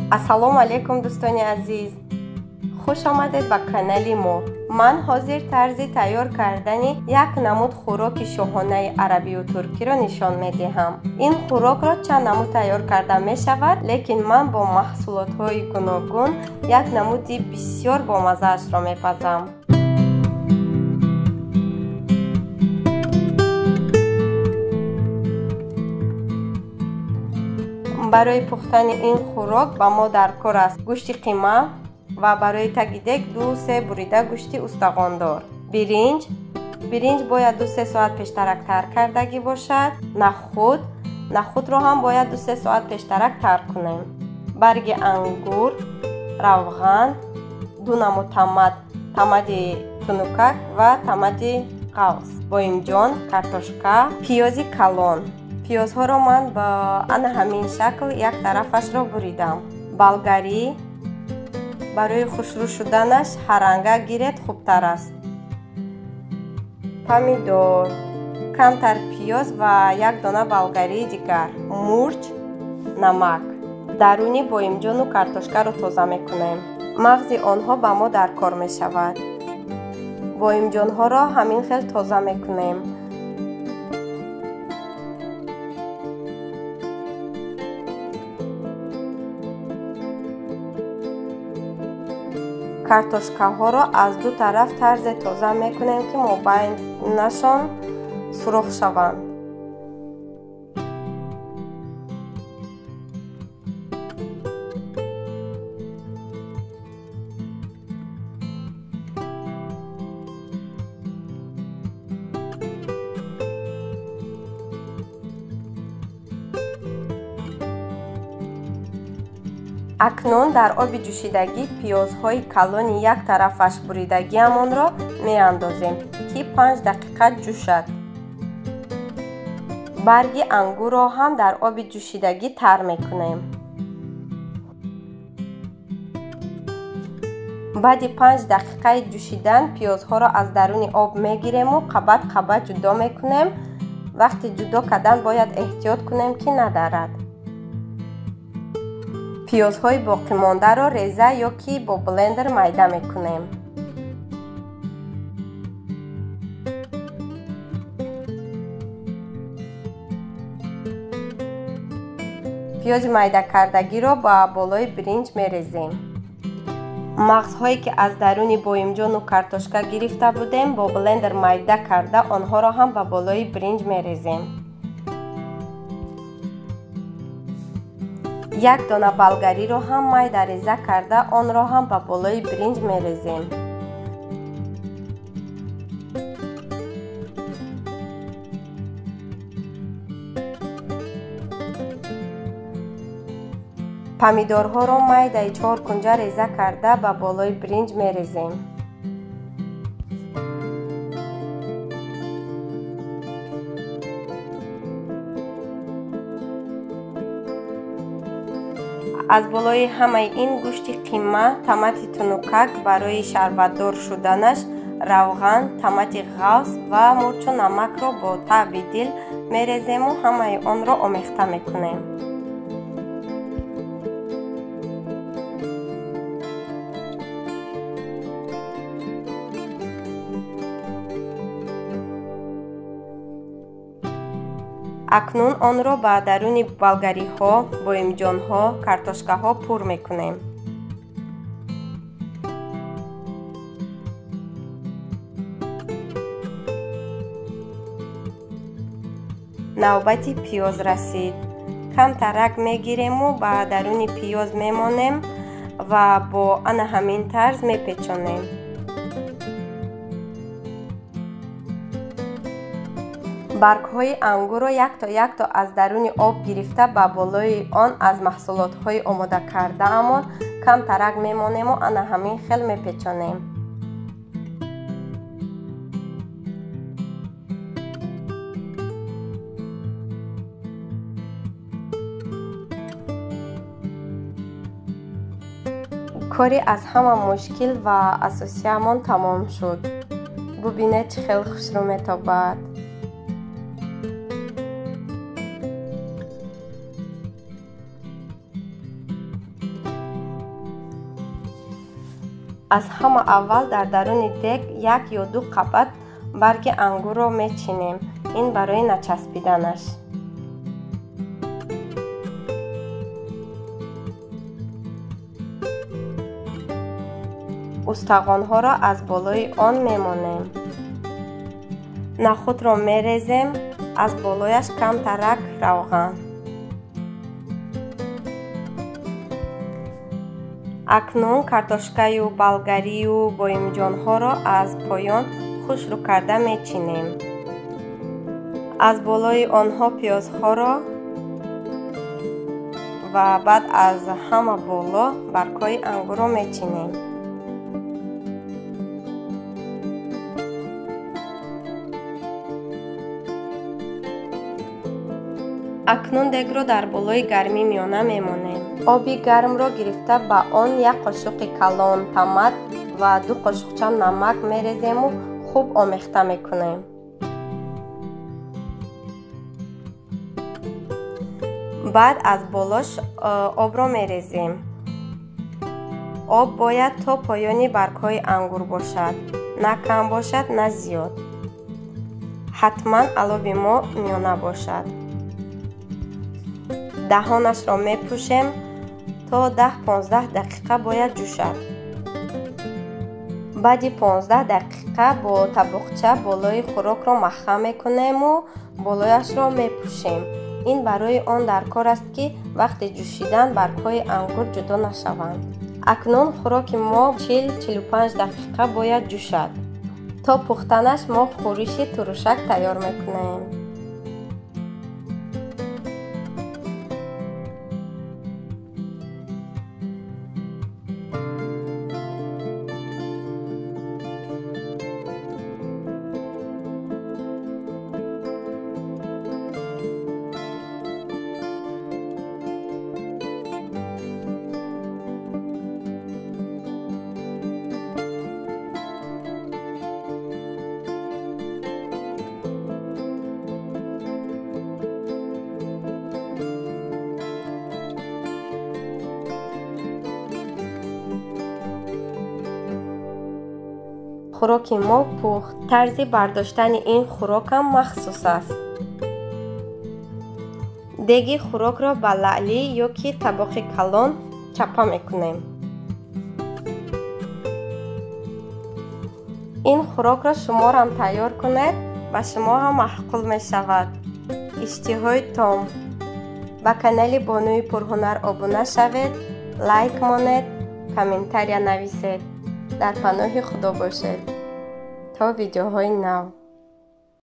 Ассалому алайкум дӯстони азиз. Хуш омадед ба канали мо. Ман ҳозир тарзи тайёр кардани як намуд хӯроки шоҳонаи арабию туркиро нишон медиҳам. Ин хӯрокро чанд намуд тайёр карда мешавад, лекин ман бо маҳсулотҳои гуногун як намуди бисёр бомаззаашро мепазам. Барои пухтани ин хӯрок ба мо даркор аст гӯшти қима ва барои таги дег 2-3 бурида гӯшти устағондор, биринҷ. Биринҷ бояд 2-3 соат пештарак тар кардагӣ бошад. Нахуд, нахудро ҳам бояд 2-3 соат пештарак тар кунем. Барги ангур, равған, 2 намуд тамат, тамати тунукак ва тамати қавс, боимҷон, картошка, пиёзи калон. Пиёзҳоро ман ба ана ҳамин шакл як тарафашро буридам. Болгарӣ барои хушрӯ шуданаш ҳаранга гиред хубтар аст. Помидор, камтар пиёз ва як дона болгарии дигар, мурч, намак. Даруни боимҷону картошкаро тоза мекунем. Мағзи онҳо ба мо даркор мешавад. Боимҷонҳоро ҳамин хел тоза мекунем. Картошкаҳоро аз ду тараф тарзе тоза мекунем, ки мобайнашон сурох шаванд. Акнун дар оби ҷӯшидагӣ пиёзҳои калони як тарафаш буридагиамонро меандозем, ки 5 дақиқа ҷӯшад. Барги ангурро ҳам дар оби ҷӯшидагӣ тар мекунем. Баъди 5 дақиқаи ҷӯшидан пиёзҳоро аз даруни об мегирему қабат қабат ҷудо мекунем. Вақти ҷудо кардан бояд эҳтиёт кунем, ки надарад. Пиёзҳои боқимондаро реза ё ки бо блендер майда мекунем. Пиёзи майдакардагиро ба болои биринҷ мерезем. Мағзҳое ки аз даруни боимҷону картошка гирифта будем, бо блендер майда карда онҳоро ҳам ба болои биринҷ мерезем. Як дона болгариро ҳам майда реза карда онро ҳам ба болои биринҷ мерезем. Помидорҳоро майдаи 4 кунҷа реза карда ба болои биринҷ мерезем. Аз болои ҳамаи ин гӯшти қима, тамати тунукак барои шарбатдор шуданаш, равған, тамати ғавс ва мурчу намакро бо таъби дил мерезему ҳамаи онро омехта мекунем. Акнун онро ба даруни болгариҳо, боимҷонҳо, картошкаҳо пур мекунем. Навбати пиёз расид. Камтарак мегирему ба даруни пиёз мемонем ва бо ана ҳамин тарз мепечонем. Баргҳои ангурро якто якто аз даруни об гирифта ба болои он аз маҳсулотҳои омода кардаамон камтарак мемонему ана ҳамин хел мепечонем. Кори аз ҳама мушкил ва асосиамон тамом шуд. Бубинед, чӣ хел хушрӯ метобад. Аз ҳама аввал дар даруни дег як ё ду қабат барги ангурро мечинем. Ин барои начаспиданаш. Устағонҳоро аз болои он мемонем. Нахӯдро мерезем, аз болояш камтарак равған. Акнун картошкаю болгарию боимҷонҳоро аз поён хушрӯ карда мечинем. Аз болои онҳо пиёзҳоро ва баъд аз ҳама боло баргҳои ангурро мечинем. Акнун дегро дар болои гармӣ миёна мемонем. Оби гармро гирифта ба он як қошуқи калон тамат ва 2 қошуқча намак мерезему хуб омехта мекунем. Баъд аз болош обро мерезем. Об бояд то поёни баргҳои ангур бошад, на кам бошад, на зиёд. Ҳатман алоби мо миёна бошад. Даҳонашро мепӯшем то 10-15 дақиқа бояд ҷӯшад. Баъди 15 дақиқа бо табоқча болои хӯрокро маха мекунему болояшро мепӯшем. Ин барои он даркор аст, ки вақти ҷӯшидан баргҳои ангур ҷудо нашаванд. Акнун хӯроки мо 40-45 дақиқа бояд ҷӯшад. То пухтанаш мо хӯриши турушак тайёр мекунем. Хӯроки мо пухт. Тарзи бардоштани ин хӯрокам махсус аст. Деги хӯрокро ба лаълӣ ё ки табоқи калон чапа мекунем. Ин хӯрокро шуморам тайёр кунед, ба шумо ҳам маъқул мешавад. Иштиҳои том. Ба канали Бонуи Пурҳунар обуна шавед, лайк монед, комментария нависед. Дар паноҳи Худо бошед. То видеоҳои нав.